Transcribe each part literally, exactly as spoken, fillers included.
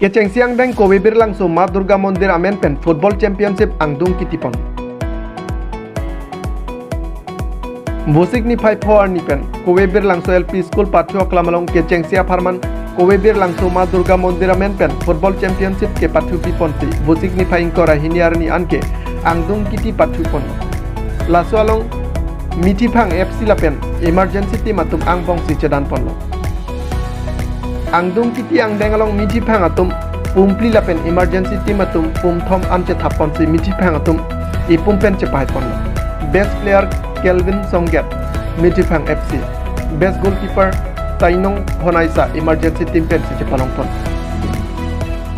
Kechengsi angdeng Kove Birlangso Ma Durga Mondir amen pen Football Championship angdung kitipon. Vosik niphai pho arni pen Kove Birlangso L P School pathu aklam along kechengsi apharman Kove Birlangso Ma Durga Mondir amen pen Football Championship kepathu piponsi Vosik niphai ingkoi ra hini arni anke angdung kiti pathu pon. Laso along Mithiphang F C lapen Emergency Team atum angbongsi chedan ponlo. Angdung kiti angdeng along Mithiphang atum pumphli lapen Emergency Team atum pumthom an chethap ponsi Mithiphang atum ipum pen chepahai ponlo. Best player Kelvin Songget, Mithiphang F C. Best goalkeeper Tainong Honaisa, Emergency Team pensi chepalong pon.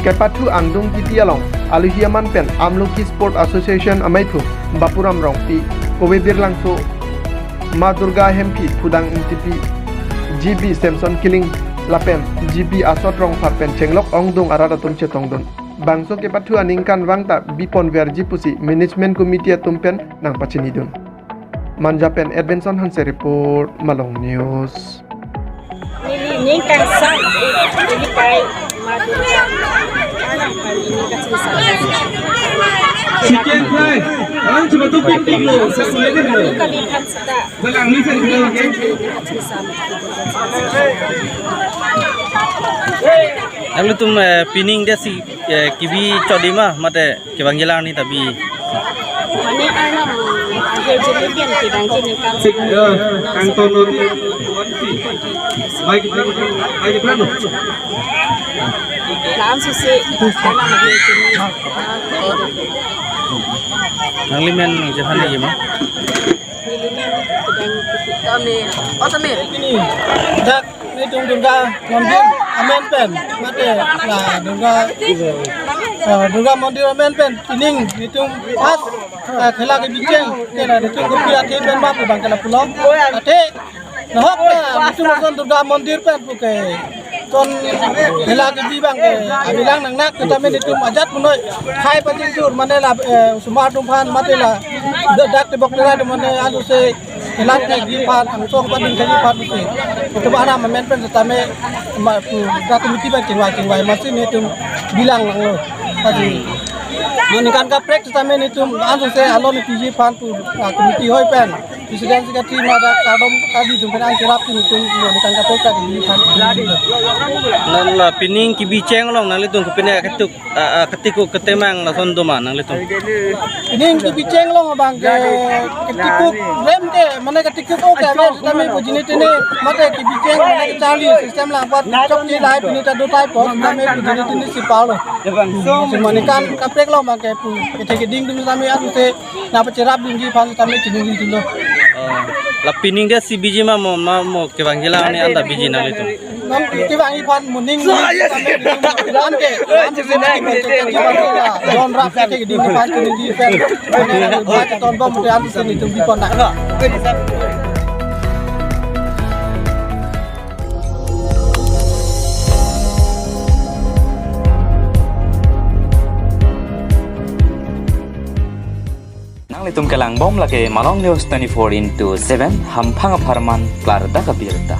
Kepathu angdung kiti along alohi aman pen Amlokhi Sport Association amaiphu Bapuram Rongpi, Kove Birlangso Ma Durga Hemphi, Phudang Ingtipi, G B Samson Killing lapen G B Asot Rongphar pen chenglok ongdung arat atum chetongdun. Bangso kepathu aningkanvang ta biponverji pusi Management Committee atum pen nangpachinidun. Manja pen Edvinson Hanse report, Malong News. Neli ning kangsam, neli kai Ma Durga. Neli kangsam. Chicken fry, ang cuma tumpuk tinglo, sesuai deh lo. Kami kan sudah. Belang ni kan kita lagi. Nanglitum, eh, pining dia si, eh, kebi chot dei ma, mate kevangji alang arni ta bi. Mane arnam, ah, akhir jilid yang kevangji ningkan. Sik, eh, kangton lo ti. Baik, baik, baik, baik, baik. Langsung si, arnam akhir jilid. Nangli men nangchephan lagi ma? Neli men kevang. Tame. Oh, tame. Dak nelitum Durga Mondir amen pen, mate la Durga, eh, Durga Mondir amen pen pining nelitum pas, eh, khela kebicheng, ke la nelitum kopi athe pen ma pu abang ke lapulo. Athe nahok la nelitum ason Durga Mondir pen puke ton khela kebi abang ke abilang nangnak, tame nelitum ajat punoi khai pajinjur, mane la, eh, osomar atum aphan mate la dak tebok terai atum mane alu se Kelang kagi aphan, angsong pading kagi aphan pusi. Itu ba arnam amen pen setame ma pu dak committee pen chingvai chingvai masi nelitum bilang langlo. Tadi ningkan kaprek setame nelitum langsung se alon P G aphan pu, ah, committee hoi pen, president, secretary, mada kardom kadi atum pen angcherap nelitum ningkan kaprek kagi aphan. Nang la pining kebicheng along nanglitum kepine ketuk, ah, ah, ketik ketemang lason do ma nanglitum? Pining kebicheng along abang ke ketik kerem ke, mane ketik ke amen setame pu jini tini, mate kebicheng mane kecharli system lang apot chokche lahai pini ta do tai apot, setame pu jini tini si palo. Mane ningkan kaprek along abang ke pu kethe keding atum setame alu se nangpacherap dunji aphan setame cheding dunlo. Oh, la pining dia si biji ma mo, ma mo kevangji alang arni anta biji nanglitum? Non kevangji aphan moning moning setame nelitum ran ke, ran ke setame nelitum jon rap ke keding aphan keding di pen. Ba keton bom te an sini tum bipon nak. Nanglitum kelang bom lake Malong News twenty-four into seven, hamphang apharman klardak abirta.